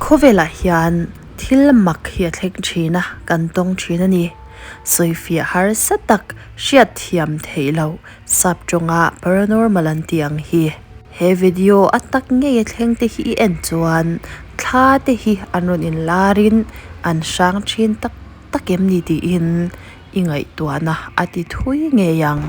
Khawvelah hian thil mak hi a thleng thin a, kan tawng thin a ni. Sawifiah harsa tak hriat thiam theih loh sap tawnga paranormal an tih ang hi. He video a tak ngei a thleng te hi i en chuan thla te hi an rawn inlarin an hrang thin tak tak em ni tiin i ngaihtuahna a ti thui ngei ang.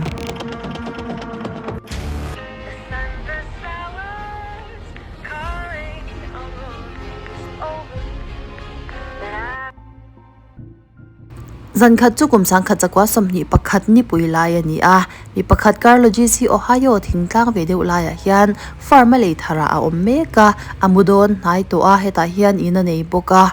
Zan khat chu kum 19 21 nipui lai a ni a, mi pakhat Carlo GC Ohio thingtlang ve deuh laiah hian farm a lei tharah a awm mek a, a mu dawn hnai tawh a, hetah hian in a nei bawk a,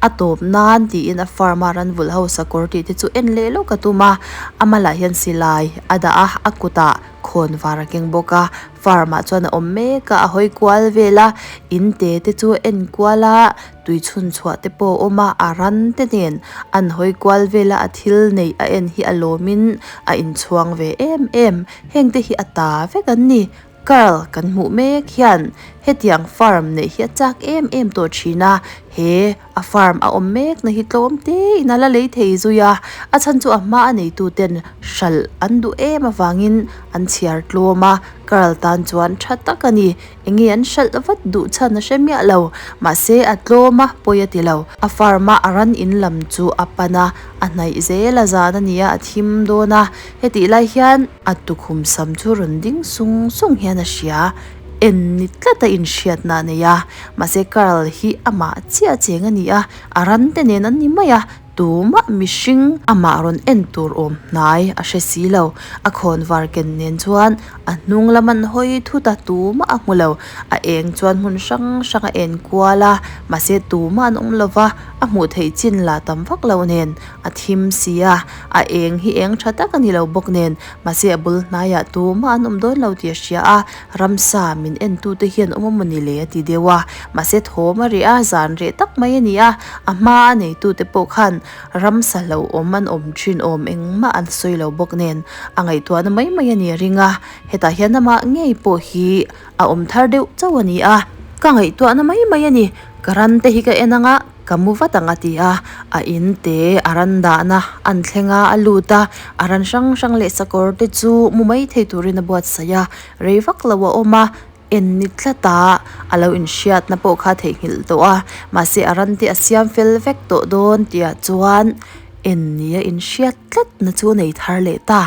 a tawp nan tiin a farm a ran vulh ho sakawr tih te chu en leh lawk a tum a, a malah hian silai a dah a, a kutah khawn var a keng bawk a. Farm ah chuan a awm mek a, a hawi kual vel a, in te te chu a en kual a, tui chhun chhuah te pawh a awm a, a ran te nen an hawi kual vel a, a thil neih a en hi a lawm in a inchhuang ve em em, heng te hi a ta vek an ni, Carl kan hmuh mek hian hetiang farm neih hi a chak em em tawh thin a, he a farm a awm mek na hi tlawm te in a la lei thei zui a, a chhan chu a hma a neitu ten hralh an duh em avangin an chhiar tlawm a, Carl tan chuan tha tak a ni, enge an hralh vat duh chhan a hre miah lo, mahse a tlawm a pawi a ti lo, a farm a a ran in lam chu a pan a, a hnaih zel a zan a ni a, a thim dawn a, hetih lai hian a tukhum sam chu rawn ding sung sung hian a hria. En ni tlat a inhriatna a nei a, mahse Carl hi amah chiah cheng a ni a, a ran te nen an ni mai a, tumah mihring amah rawn en tur awm hnai a hre si lo, a khawn var ken nen chuan a hnung lam an hawi thut a, tumah a hmu lo, a eng chuan hmun hrang hrang a en kual a, mahse tumah an awm lo va, a hmuh theih chin lah tam vak lo nen a thim si a, a eng hi eng tha tak a ni lo bawk nen, mahse a bul hnaiah tumah an awm dawn lo tih a hria a. Ramsa min entute hian awm amawni le a ti deuh a, mahse thawm a reh a, zan reh tak mai a ni a, a hma a neitute pawh khan ramsa hlauhawm an awm thin awm engmah an sawi lo bawk nen a ngaihtuahna mai mai a ni a ring a, hetah hian amah ngei pawh hi a awm thar deuh chauh a ni a, ka ngaihtuahna mai mai a ni, ka ran te hi ka en ang a. Ka mu vat ang a ti a, a in te a ran dahna an thleng a, a lut a, a ran hrang hrang leh sakawr te chu mu mai thei turin a buatsaih a, rei vak lo a awm a, en ni tlat a, a lo inhriatna pawh kha a theihnghilh tawh a, mahse a ran te a siam fel vek tawh dawn tihah chuan en ni a inhriat tlat na chu a nei thar leh ta,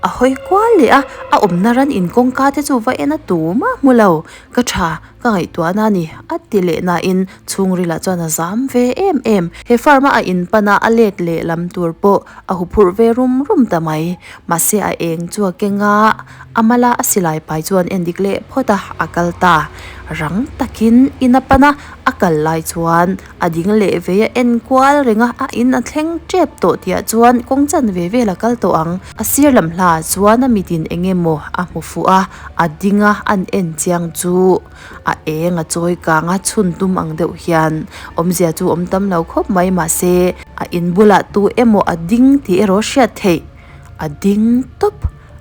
a hawi kual leh a, a awmna ran in kawngka te chu va en a tum a hmu lo, ka tha. Ka ngaihtuahna a ni, a ti leh nain chhungrilah chuan a zam ve em em. He farm a a in pan a, a let leh lam tur pawh a huphurh ve rum rum ta mai. Mahse a eng chu a keng a, a mala a silai pai chuan en dik leh phawt a, a kal ta. Rang takin in a pan a, a kal lai chuan a ding leh vei a en kual reng a, a in a thleng tep tawh tihah chuan kawng chan ve vel a kal tawh ang. A sir lam hlaah chuan a mitin eng emaw a hmu fuh a, a ding a an en chiang chu a eng a chawi kang a chhun tum ang deuh hian awmzia chu awm tam lo khawp mai mahse a in bulah tu emaw a ding tih erawh hriat theih a ding tawp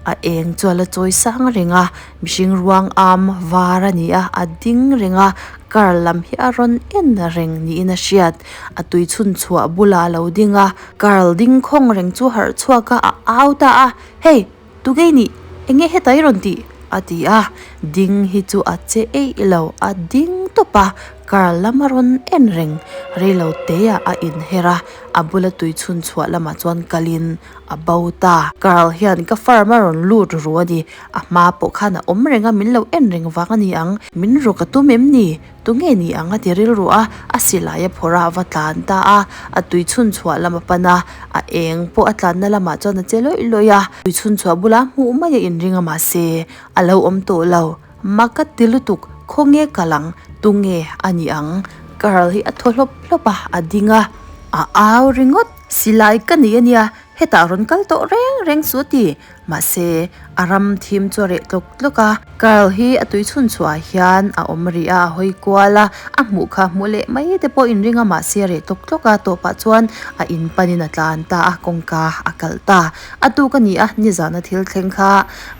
a eng chu a la chawi sang reng a mihring ruang am var a ni a a ding reng a car lam hi a rawn en reng niin a hriat a tui chhun chhuah bulah a lo ding a car ding khawng reng chu harh chhuak a a au ta a hei. Tugei nih enge heta i rawn tih? a ti a, ding hi chu a che eih lo, a ding tawp a, car lam a rawn en reng, reilo te ah a inher a, a bula tui chhun chhuah lamah chuan kalin a bo ta. Carl hian ka farm a rawn lut ru a ni, a hma pawh khan a awm reng a, min lo en reng vang a ni ang, min rawk a tum em ni? Tunge ni ang a ti rilru a, a silai a phawrh a, a va tlan ta a, a tui chhun chhuah lam a pan a, a eng pawh a tlanna lamah chuan a che lawih lawih a, tui chhun chhuah bula hmuh mai a inring a mahse a lo awm tawh lo, mak a ti lutuk, khawnge kal ang, tunge a ni ang, Carl hi a thaw hlawp hlawp a, a ding a, a au ringawt, silai ka nei a nia. Hetah rawn kal tawh reng reng suh a ti. Mahse, a ram thim chu a reh tlawk tlawk a. Carl hi a tui chhun chhuah ah hian a awm rih a, a hawi kual a, a hmuh kha hmuh leh mai te pawh inring a, mahse a reh tlawk tlawk a, tawpah chuan a in panin a tlan ta a, kawngka a kalh ta. A tuk a ni a, nizana thil thleng kha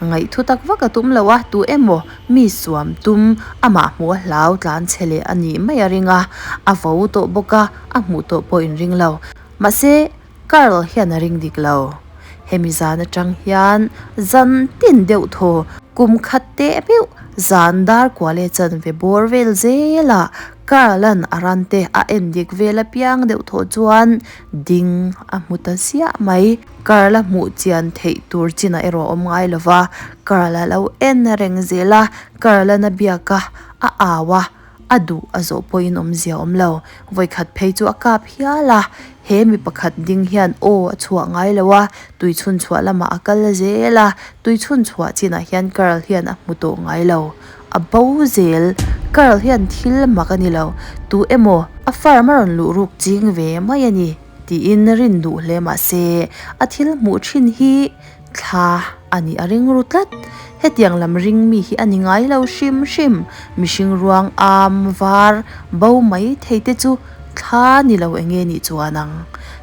ngaihthu tak vak a tum lo a, tu emaw mi suam tum amah hmuh a hlau tlan chhe leh a nih mai a ring a, a vo tawh bawk a, a hmuh tawh pawh inring lo. Mahse, Carl hian a ring dik lo. Hemi zan atang hian zan tin deuh thaw kum khat teh meuh zan dar kua leh chanve bawr vel zelah Carl-a'n a ran te a en dik vel apiang deuh thaw chuan ding a hmu ta ziah mai. Carl-a hmuh chian theih tur chinah erawh a awm ngai lo va, Carl-a lo en reng zel a, Carl-a'n a biak a, a au a. A duh a zawh pawhin awmzia awm lo. Vawikhat phei chu a kap hial a, he mi pakhat ding hian aw a chhuah ngai lo a, tui chhun chhuah lamah a kal zel a, tui chhun chhuah chinah hian Carl hian a hmu tawh ngai lo. A bo zel. Carl hian thil mak a ni lo. Tu emaw a farm a rawn luh ruk ching ve mai a ni tiin rin duh hle mah se a thil hmuh thin hi Thla a nih a ring ru tlat. Hetiang lam ring mi hi a ni ngai lo hrim hrim. Mihring ruang am var bo mai thei te chu thla ni lo eng nge nih chuan ang.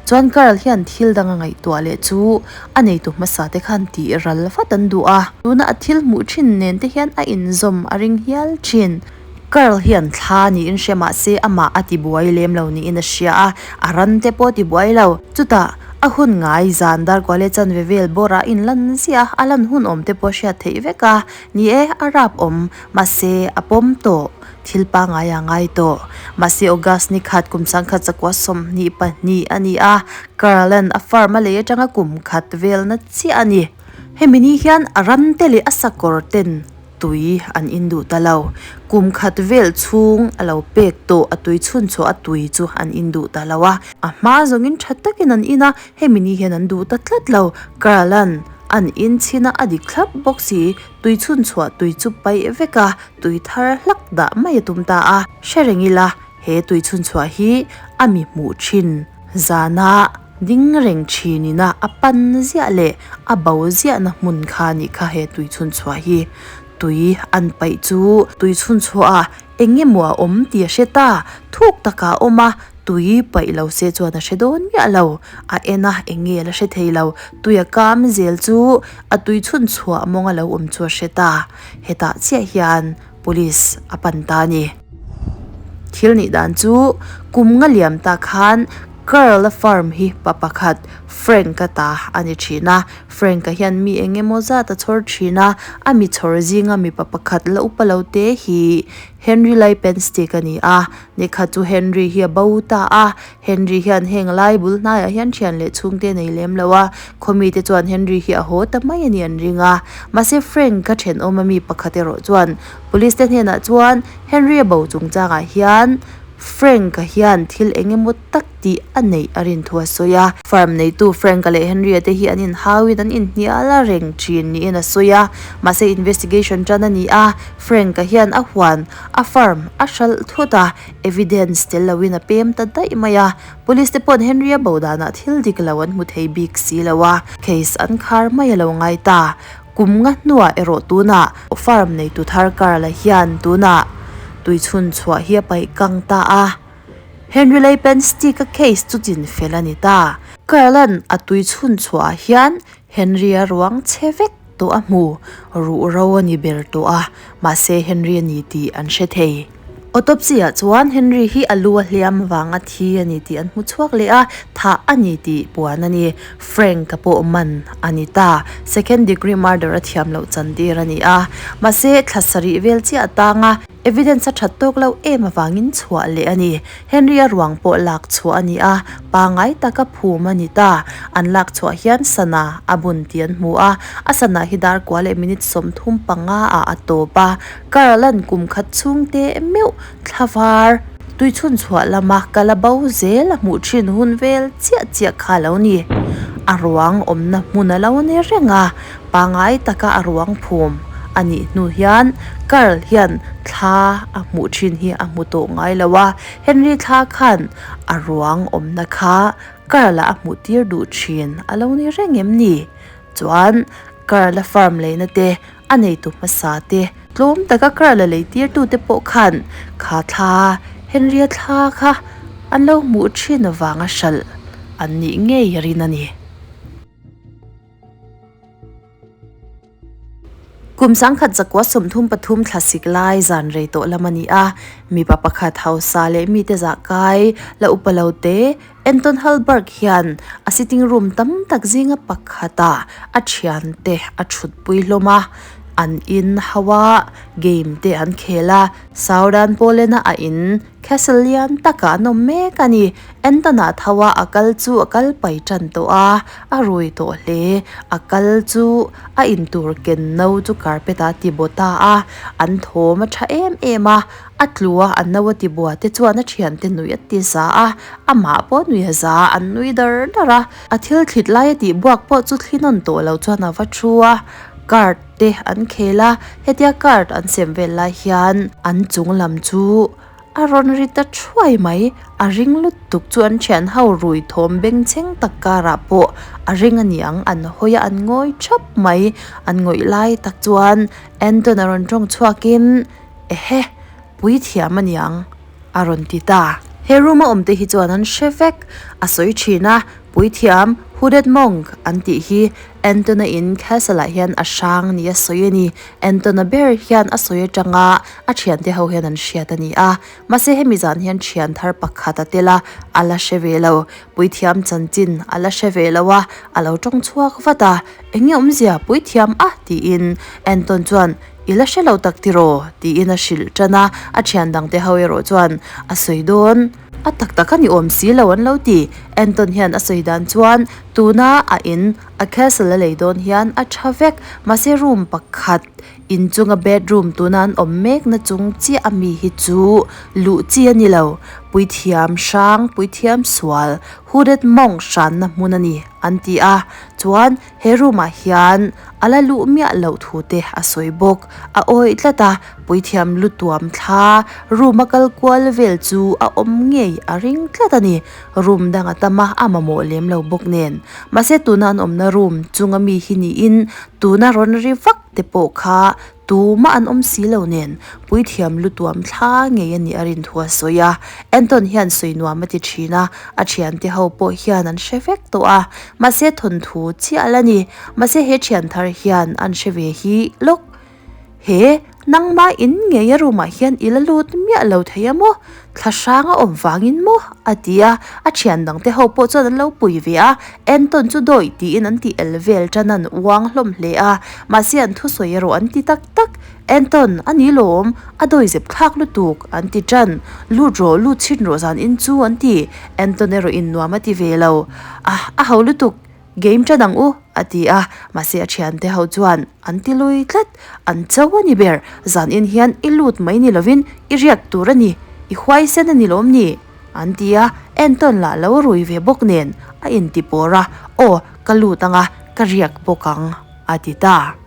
Chuan Carl hian thil dang a ngaihtuah leh chu a neitu hmasa te khan tih ral vat an duh a. Tuna a thil hmuh thin nen te hian a inzawm a ring hial thin. Carl hian thla niin hre mah se amah a tibuai lem lo niin a hria a, a ran te pawh a tibuai lo. Chutah, a hun ngai zan darkua leh chanve vel bawrah a inlan ziah a, a lan hun awm te pawh a hriat theih vek a. Ni e, a rap awm, mahse a pawm tawh, thil pangngai a ngai tawh. Mahse August ni khat kum sangkhat zakua 22 a ni a, Carl-a'n a farm a lei atanga kum khat velna chiah a ni. Hemi ni hian a ran te leh a sakawr ten tui an in duh ta lo. Kum khat vel chhung a lo pek tawh a tui chhun chhuah a tui chu an in duh ta lo a. A hma zawngin tha takin an in a, hemi ni hian an duh ta tlat lo. Carl-a'n an in chhin a, a dik thlap bawk si. Tui chhun chhuah tui chu paih vek a, tui thar hlak dah mai a tum ta a. Hre reng ila, he tui chhun chhuah hi a mi hmuh thin zana ding reng thinina a pan ziah leh a bo ziahna hmun kha nih kha he tui chhun chhuah hi tui an paih chu tui chhun chhuah ah eng emaw a awm tih a hre ta thuk takah a awm a tui paih lo se chuan a hre dawn miah lo a en a eng nge la hre thei lo tui a kam zel chu a tui chhun chhuah mawng a lo awm chu a hre ta hetah chiah hian police a pan ta a ni. Thil nih dan chu kum nga liam ta khan Carl-a farm hi pa pakhat Frank-a ta a ni thin a, Frank-a hian mi eng emaw zat a chhawr thin a, a mi chhawr zinga mipa pakhat la upa lo te hi Henry Laipenstick a ni a, nikhat chu Henry hi a bo ta a, Henry hian heng lai bul hnaiah hian thian leh chhungte a nei lem lo a, khawmi te chuan Henry hi a haw ta mai a ni an ring a, mahse Frank-a thenawm a mi pakhat erawh chuan Police te hnenah chuan Henry-a bo chungchangah hian Frank-a hian thil eng emaw tak tih a neih a rin thu a sawi a. Farm neitu Frank-a leh Henry-a te hi an inhauin an inhnial a reng thin niin a sawi a. Mahse investigation tan a ni a, Frank-a hian a huan a farm a hralh thut a, evidence tel loin a pem ta daih mai a. Police te paw'n Henry-a bo danah thil dik lo an hmu thei bik si lo a, case an khar mai a lo ngai ta. Kum nga hnuah erawh tunah farm neitu thar Carl-a hian tunah tuichhun chhuah hi a paih kang ta a. Henry Leipenstick-a case chu chin fel a ni ta. Carl-a'n a tuichhun chhuahah hian Henry-a ruang chhe vek tawh a hmu, ruh ro a ni ber tawh a, mahse Henry a ni tih an hre thei. Autopsy-ah chuan Henry hi a lu a hliam vang a thi a ni tih an hmu chhuak leh a, thah a ni tih puan a ni. Frank-a pawh man a ni ta. Second degree murder a thiam loh chantir a ni a. Mahse, thla sarih vel chiah a tang a, evidence a that tawk loh em avangin chhuah leh a ni. Henry-a ruang pawh lak chhuah a ni a, pangngai taka phum a ni ta. An lak chhuah hian sana a bun tih an hmu a, a sana hi dar kua leh minute 35 ah a tawp a. Carl-a'n kum khat chhung teh meuh thla var tui chhun chhuah lama kal a bo zel a hmuh thin hun vel chiah chiah kha a lo ni. A ruang awmna hmun a lo ni reng a, pangngai taka a ruang phum a nih hnu hian Carl hian thla a hmuh thin hi a hmu tawh ngai lo a, Henry thla khan a ruang awmna kha. Carl-a a hmuh tir duh thin a lo ni reng em ni? Chuan Carl-a farm leina te a neitu hmasa te tlawm taka Carl-a lei tir tu te pawh khan kha thla Henry-a thla kha an lo hmuh thin avanga hralh an nih ngei rin a ni. Kum 1934 thlasik lai zan rei tawh lam a ni a, mipa pakhat hausa leh mite zah kai la upa lo te Anton Halberg hian a sitting room tam tak zinga pakhatah a thiante a thutpui hlawm a, an in ho a, game te an khel a, Southern Poland-a a in Castle lian takah an awm mek a ni. Anton-a tho a, a kal chu a kal pai tan tawh a, a rui tawh hle. A kal chu a intur ken no chu carpet ah a ti baw ta a, an thawm a tha em em a, a tlu a, a no a ti bua te chuan a thiante nui a ti za a, amah pawh nui a za a, an nui dar dar a. A thil thlit lai a tih buak pawh chu thli nawn tawh lo chuan a va thu a, card te an khel a, hetia card an sem vel lai hian an chung lam chu a rawn ri ta thuai mai, a ring lutuk chu an thian ho rui thawm bengchheng tak karah pawh a ring a ni ang, an hawi a an ngawi thap mai, an ngawih lai tak chuan Anton a rawn tawng chhuakin ehe puithiam a ni ang a rawn ti ta. He room a awm te hi chuan an hre vek a sawi thin a, Puithiam, Hooded Monk, an tih hi Anton-a in Castle-ah hian a hrang ni a sawi a ni. Anton-a ber hian a sawi atanga a thiante ho hian an hriat a ni a. Mahse hemi zan hian thian thar pakhat a tel a, a la hre ve lo. Puithiam chanchin a la hre ve lo a, a lo tawng chhuak vat a. Eng nge awmzia Puithiam a? tiin Anton chuan I la hre lo tak tiraw? tiin a hrilh tan a, a thian dangte ho erawh chuan a sawi dawn. A tak tak a ni awm si lo an lo ti. Anton hian a sawi dan chuan tuna a in a castle a lei dawn hian a tha vek. Mahse room pakhat inchunga bedroom tuna an awm mek na chung chiah a mi hi chu luh chi a ni lo. Puithiam hrang, puithiam sual, hooded monk hranna hmun a ni an ti a. Chuan he room ah hian a la luh miah loh thu te a sawi bawk. A awih tlat a, puithiam lu tuam thla room a kal kual vel chu a awm ngei a ring tlat a ni. Room dang a tam a, a mamawh lem lo bawk nen. Mahse tuna an awmna room chunga mi hi niin tuna rawn ri vak te pawh kha Tumah an awm si lo nen, puithiam lu tuam thla ngei a nih a rin thu a sawi a. Anton hian sawi nuam a ti thin a, a thiante ho pawh hian an hre vek tawh a. Mahse thawnthu chiah la ni. Mahse he thian thar hian an hre ve hi lawk. He nangmah in ngei a room ah hian i la lut miah lo thei a maw? Thla hrang a awm vangin maw? a ti a, a thian dangte ho pawh chuan an lo pui ve a, Anton chu dawih tiin an ti el vel tan an uang hlawm hle a, mahse an thusawi erawh an ti tak tak, Anton, a ni lawm, a dawi zep thlak lutuk, an ti tan, lut rawh, lut chhin rawh zan in chu an ti, Anton erawh in nuam a ti ve lo, ah, a ho lutuk, Game tan ang u, a ti a, mahse a thiante ho chuan an ti lui tlat, an cho a ni ber, zanin hian i lut mai ni lovin i riak tur a ni, i huaisen a ni lawm ni? an ti a, Anton lah lo rui ve bawk nen a inti pawr a, aw ka lut ang a, ka riak bawk ang, a ti ta.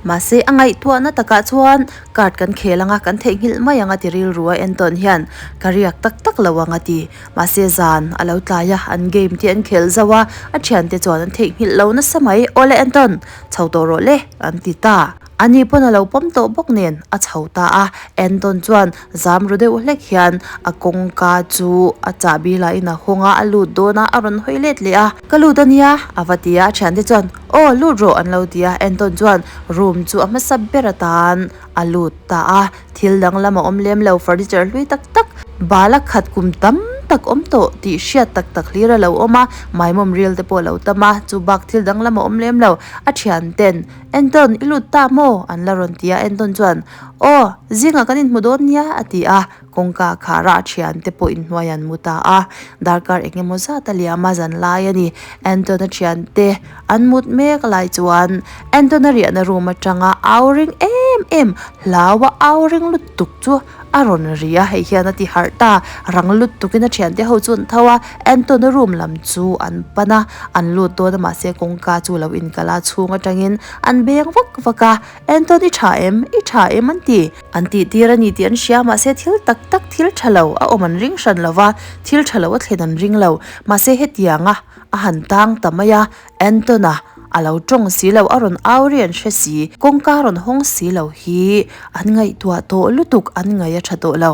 Mahse a ngaihtuahna takah chuan card kan khel ang a, kan theihnghilh mai ang a ti rilru a, Anton hian ka riak tak tak lo ang a ti. Mahse zan a lo tlai a, an game te an khel zauh a, a thiante chuan an theihnghilh lo nasa mai, Awle Anton, chho tawh rawh le, an ti ta. Ani pawn a lo pawm tawh bawk nen a chho ta a, Anton chuan zam ru deuh hlek hian a kawngka chu a chahbi lahin a hawng a, a lut dawn a, a rawn hawi let leh a. Ka lut a nia, a va ti a, a thiante chuan Aw lut rawh an lo ti a, Anton chuan room chu a hmasa ber atan a lut ta a. Thil danglam a awm lem lo, furniture hlui tak tak, bala khat kum tam tak awm tawh tih hriat tak tak hlir a lo awm a, maimawm ril te pawh a lo tam a, chu bak thil danglam a awm lem lo. A thian ten, Anton, i lut ta maw? an la rawn ti a, Anton chuan, Aw, zingah kan inhmu dawn nia, a ti a, kawngka khar a, a thian te pawh inhnuai an mu ta a, darkar eng emaw zat a liam a, zan lai a ni. Anton-a thian te an mut mek lai chuan Anton-a riahna room atanga au ring em em hlau a au ring lutuk chu a rawn ri a, hei hian a ti harh ta, rang lutukin a thiante ho chu an tho a, Anton-a room lam chu an pan a, an lut dawn a mahse kawngka chu lo inkalh a chhung atangin an beng vak vak a, Anton i tha em? I tha em? an ti. An tih tir a ni tih an hria mahse thil tak tak thil tha lo a awm an ring hran lo va, thil tha lo a thlen an ring lo mahse hetianga. A han tang ta mai a, Anton-a a lo tawng si lo, a rawn au ri an hre si, kawngka a rawn hawng si lo hi an ngaihtuah tawh lutuk, an ngaih a tha tawh lo.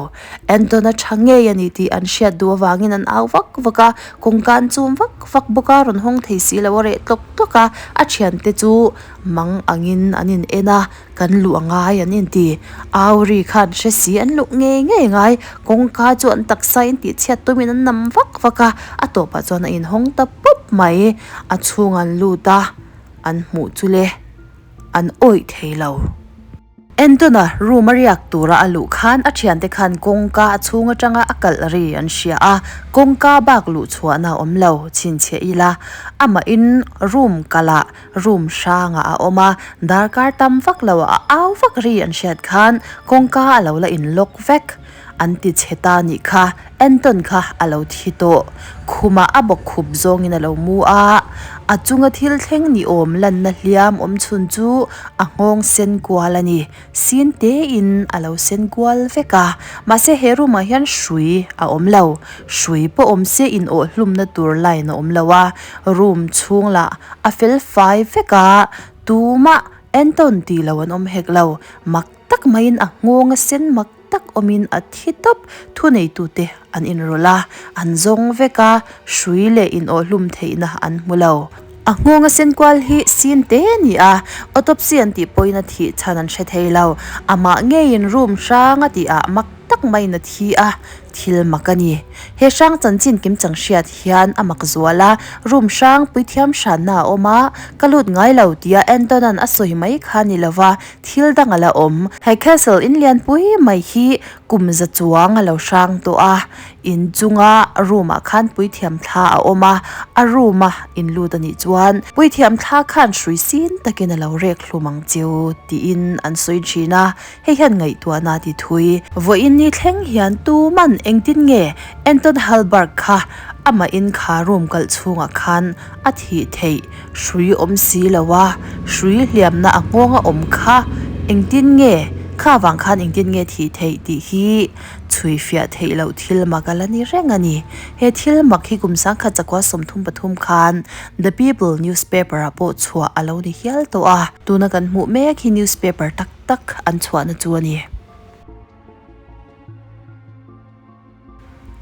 Anton-a tha ngei a ni tih an hriat duh avangin an au vak vak a, kawngka an chum vak vak bawk a, rawn hawng thei si lo, a reh tlawk tlawk a, a thiante chu mang angin an in en a, Kan luh a ngai an inti. Au ri khan hre si an luh ngei ngei ngai. Kawngka chu an taksa in tihchhiat tumin an nam vak vak a, a tawpah chuan a inhawng ta pawp mai. A chhung an lut a, an hmuh chu le an awih thei lo. Entawna room a riak tura a luh khan a thiante khan kawngka a chhung atanga a kalh ri an hria a, kawngka bak luh chhuahna a awm lo chhinchhiah ila amahin room kalh ah Room hrangah a awm a, darkar tam vak lo a au vak ri an hriat khan kawngka a lo la in lock vek. An ti chhe ta nih kha, Anton kha a lo thi tawh. Khumah a bawk khup zawngin a lo mu a, a chunga thil thleng ni awm lanna hliam awm chhun chu a nghawng sen kual a ni. Sin tein a lo sen kual vek a, mahse he room ah hian hrui a awm lo. Hrui pawh awm se in awh hlumna tur line a awm lo a, room chhung lah a fel fai vek a, tumah entawn tih lo an awm hek lo. Mak tak maiin a nghawng a sen mak tak awmin a thi tawp. Thuneitute an inrawlh a, an zawng vek a, hrui leh in awh hlum theihna an hmu lo. A nghawng a sen kual hi sin te a ni a, autopsy an tih pawhin a thih chhan an hre thei lo. Amah ngeiin room hrang a tih ah mak tak maiin a thi a, thil mak a ni. He hrang chanchin kimchang hriat hian a mak zual a, room hrang puithiam hranna a awm a, ka lut ngai lo tia Anton-a'n a sawi mai kha ni lova thil dang a la awm. He castle in lianpui mai hi kum za chuang a lo hrang tawh a, In chunga room ah khan puithiam thla a awm a, a room a in lut a nih chuan puithiam thla khan hrui sin takin a lo rek hlum ang cheu tiin an sawi thin a, hei hian ngaihtuahna a ti thui. Vawiin ni thleng hian tuman engtin nge Anton Halberg kha amah in kha room kalh chhungah khan a thih theih hrui awm si lo a, hrui hliamna a nghawng a awm kha engtin nge kha vang khan engtin nge thih theih tih hi Chhui fiah theih loh thil mak a la ni reng a ni. He thil mak hi kum sangkhat chakua 33 khan The People newspaper ah pawh chhuah a lo ni hial tawh a. Tuna kan hmuh mek hi newspaper tak tak an chhuahna chu a ni.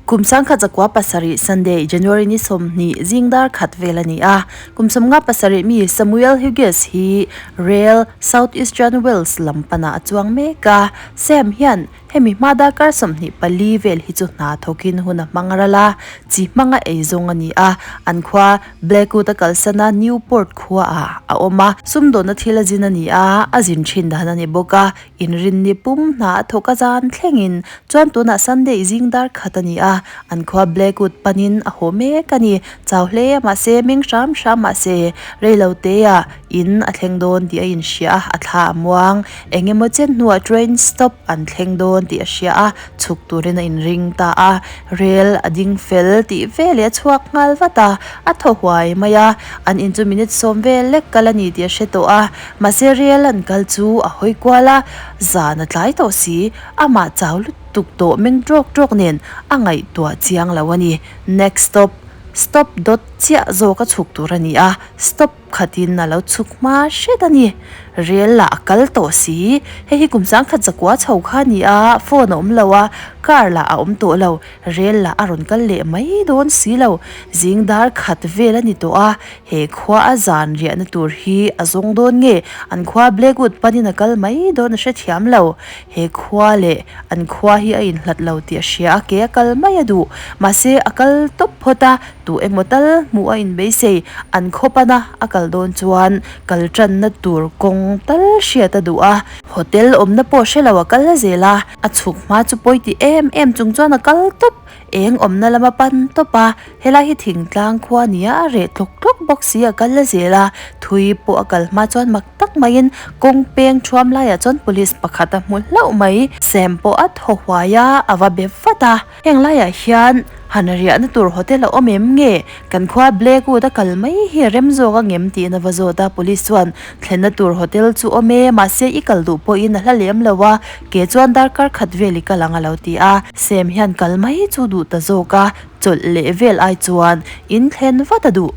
Kum sangkhat chakua pasarih Sunday, January ni 20 zing dar khat vel a ni a. Kum 57 mi Samuel Hughes hi Rail South Eastern Wales lam panah a chuang mek a. Sam hian Hemi hma darkar 24 vel hi chu hna thawkin hun a hmang ral a, chi hmanga ei zawng a ni a, an khua Blackwood a kalsan a Newport khua ah a awm a, sumdawnna thil a zin a ni a, a zin thin dan a ni bawk a, inrinni pum hna a thawk a zan thlengin chuan tunah Sunday zing dar khat a ni a, an khua Blackwood panin a haw mek a ni, chau hle a mahse meng hram hram mahse reilo te ah in a thleng dawn tih a inhria a, a thla a muang. Eng emaw chen hnuah train stop an thleng dawn tih a hria a, chhuk turin a inring ta a. Rel a ding fel tih veleh a chhuak nghal vat a, a thaw huai mai a. An in chu minute 10 vel lek kal a ni tih a hre tawh a, mahse rel an kal chu a hawi kual a, zan a tlai tawh si, amah chau lutuk tawh meng tawk tawk nen a ngaihtuah chiang lo a ni. Next stop, stop dawt chiah zawk a chhuk tur a ni a, stop. Khatin a lo chhuk hma hret a ni. Rel lah a kal tawh si. Hei hi kum 1900 chho kha a ni a, phone a awm lo a, car lah a awm tawh lo. Rel lah a rawn kal leh mai dawn si lo. Zing dar khat vel a ni tawh a, he khua a zan riahna tur hi a zawng dawn nge? An khua Blackwood panin a kal mai dawn a hrethiam lo. He khua leh an khua hi a inhlat lo tih a hria a, ke a kal mai a duh. Mahse a kal tawp phawt a, Tu emaw tal hmuh a inbeisei an khaw pana a kal dawn chuan kal tanna tur kawng tal hriat a duh a, hotel awmna pawh hre lo a kal zel a, a chhuk hma chu pawi ti em em chung chuan a kal tawp, eng awmna lama pan tawp a, helai hi thingtlang khua nia a reh tlawk tlawk bawk si a kal zel a, thui pawh a kal hma chuan mak tak maiin kawng peng thuam laiah chuan police pakhat a hmu hlauh mai, Sam pawh a thaw huai a, a va be vat a. Heng laiah hian han riahna tur hotel a awm em nge? Kan khua Blackwood a kal mai hi a rem zawk angem tiin a va zawt a, police chuan thlenna tur hotel chu awm e, mahse i kal duh pawhin a hla lem lo a, ke chuan darkar khat vel i kal ang a lo ti a. Sam hian kal mai chu duh ta zawk a, chawlh leh vel ai chuan in thlen vat a duh.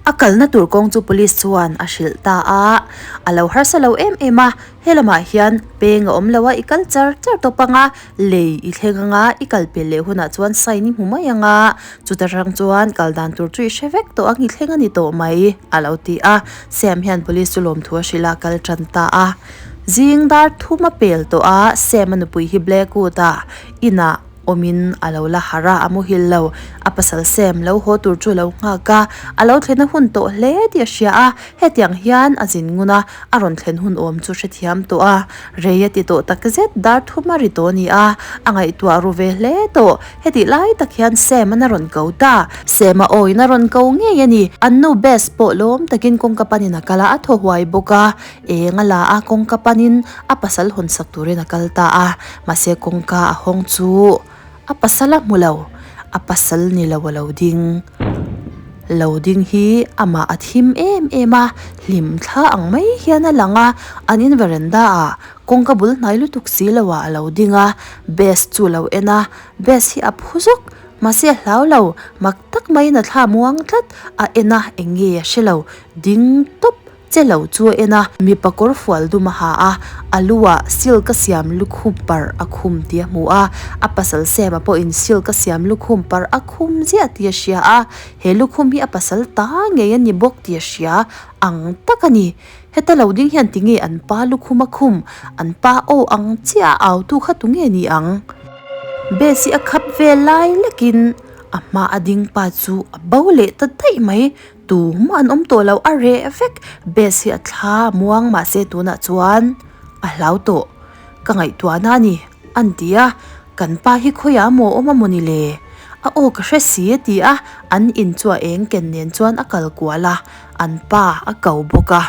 A kalna tur kawng chu police chuan a hrilh ta a, a lo harsa lo em em a, he lamah hian peng a awm lo a, i kal char char tawp ang a, lei i thleng ang a, i kal pel leh hunah chuan sign i hmu mai ang a, chuta rang chuan kal dan tur chu i hre vek tawh ang, i thleng a ni tawh mai, a lo ti a, Sam hian police chu lawmthu a hrilh a, kal tan ta a. Zing dar thum a pel tawh a, Sam a nupui hi Blackwood a inah awmin a lo la harh a, a muhil lo. A pasal Sam lo haw tur chu a lo nghak a, a lo thlen a hun tawh hle tih a hria a, hetiang hian a zin ngun a, a rawn thlen hun awm chu hrethiam tawh a, rei a ti tawh tak zet dar thum a ri tawh a ni a, a ngaihtuah ru ve hle tawh. Hetih lai tak hian Sam an a rawn ko ta. Sam a awiin a rawn ko ngei a ni. An nu Bess pawh lawm takin kawngka panin a kal a, a thaw huai bawk a. Eng a la a, kawngka panin a pasal hawn sak turin a kal ta a. Mahse kawngka a hawng chu a pasal a hmu lo. A pasal ni lo a lo ding. Lo ding hi amah a thim em em a, hlim thla ang mai hian a lang a. An in veranda ah kawngka bul hnai lutuk si lo ah a lo ding a, Bess chu a lo en a, Bess hi a phu zawk. Mahse a hlau lo, mak tak maiin a thla muang tlat, a en a, eng nge a hre lo, ding tawp. Che lo chu a en a, mipa kawr fual dum a ha a, a lu ah silk a siam lukhum parh a khum tih a hmu a, a pasal Sam-a pawhin silk a siam lukhum parh a khum ziah tih a hria a, he lukhum hi a pasal ta ngei a ni bawk tih a hria ang tak a ni. Heta lo ding hian tinge an pa lukhum a khum, an pa aw ang chiah a autu kha tunge ni ang? Bess-i a khap vel lai lekin a hma a ding pa chu a bo leh ta daih mai. Tumah an awm tawh lo, a reh vek. Bess hi a thla a muang mahse tunah chuan a hlau tawh. Ka ngaihtuahna a ni, an ti a. Kan pa hi khawiah maw awm a maw ni le? A aw ka hre si a ti a, an in chu a eng ken nen chuan a kal kual a, an pa a ko bawk a.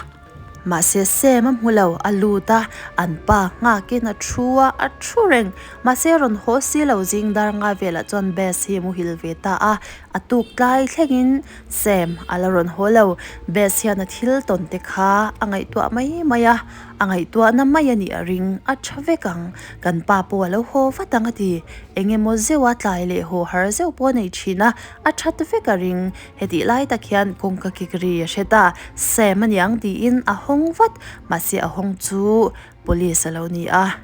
Mahse Sam a hmu lo, a lut a, an pa nghakin a thu a, a thu reng. Mahse rawn haw si lo zing dar nga velah chuan Bess hi a muhil ve ta a, a tuk tlai thlengin Sam a la rawn haw lo. Bess hian a thil tawn te kha a ngaihtuah mai mai a, a ngaihtuahna mai a nih a ring, a tha vek ang. Kan pa pawh a lo haw vat ang a ti. Eng emaw zeuh a tlai leh haw har zeuh pawh a nei thin a, a that vek a ring. Hetih lai tak hian kawngka kik ri a hre ta, Sam a niang tiin a hawng vat, mahse a hawng chu police a lo ni a,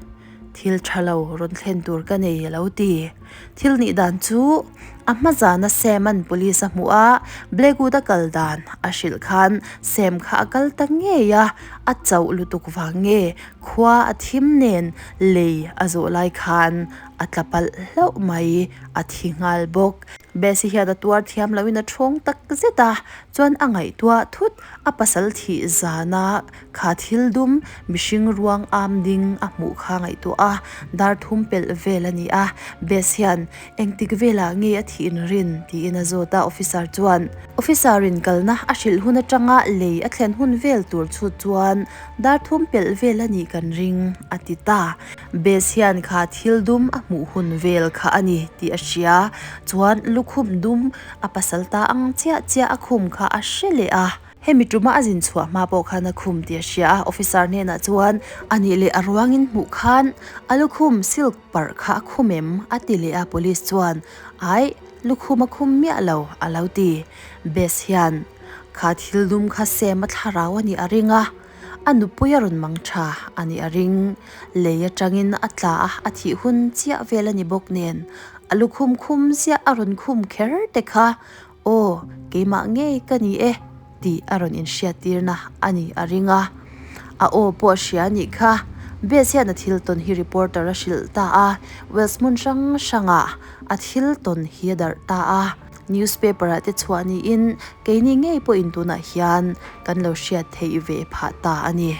thil tha lo rawn thlen tur ka nei a lo ti. Thil nih dan chu a hma zana Sam an police a hmuh a, Blackwood a kal dan a hrilh khan Sam kha a kal ta ngei a, a chauh lutuk vang nge khua a thim nen lei a zawh lai khan a tla palh hlauh mai, a thi nghal bawk. Bessie hian a tuar thiam loin a thawng tak zet a, chuan a ngaihtuah thut a pasal thih zana kha thil dum mihring ruang am ding a hmuh kha ngaihtuah a, dar thum pelh vel a ni a. Bess hian engtik velah nge a thih inrin tiin a zawt a, officer chuan officer in kalna a hrilh hun atanga lei a thlen hun vel tur chhut chuan dar thum pelh vel a nih kan ring a ti ta. Bess hian kha thil dum a hmuh hun vel kha a ni tih a hria. Chuan lukhum dum a pasal ta ang chiah chiah a khum kha a hre leh a. Hemi tuma a zin chhuah hma pawh khan a khum tih a hria a. Officer hnenah chuan a nih leh a ruangin hmuh khan a lukhum silk parh kha a khum em? a ti leh a. Police chuan Aih, lukhum a khum miah lo a lo ti. Bess hian kha thil dum kha Sam a thlarau a nih a ring a. A nupui a rawn mang tha a nih a ring. Lei atangin a tla a, a thih hun chiah vel a ni bawk nen a lukhum khum ziah a rawn khum kher te kha, Aw, keimah ngei ka ni e tih a rawn inhriattirna a nih a ring a. A aw pawh a hria a nih kha. Bess hian a thil tawn hi reporter a hrilh ta a, Wales hmun hrang hrangah a thil tawn hi a darh ta a. Newspaper ah te chhuah niin keini ngei pawhin tunah hian kan lo hriat theih ve phah ta a ni.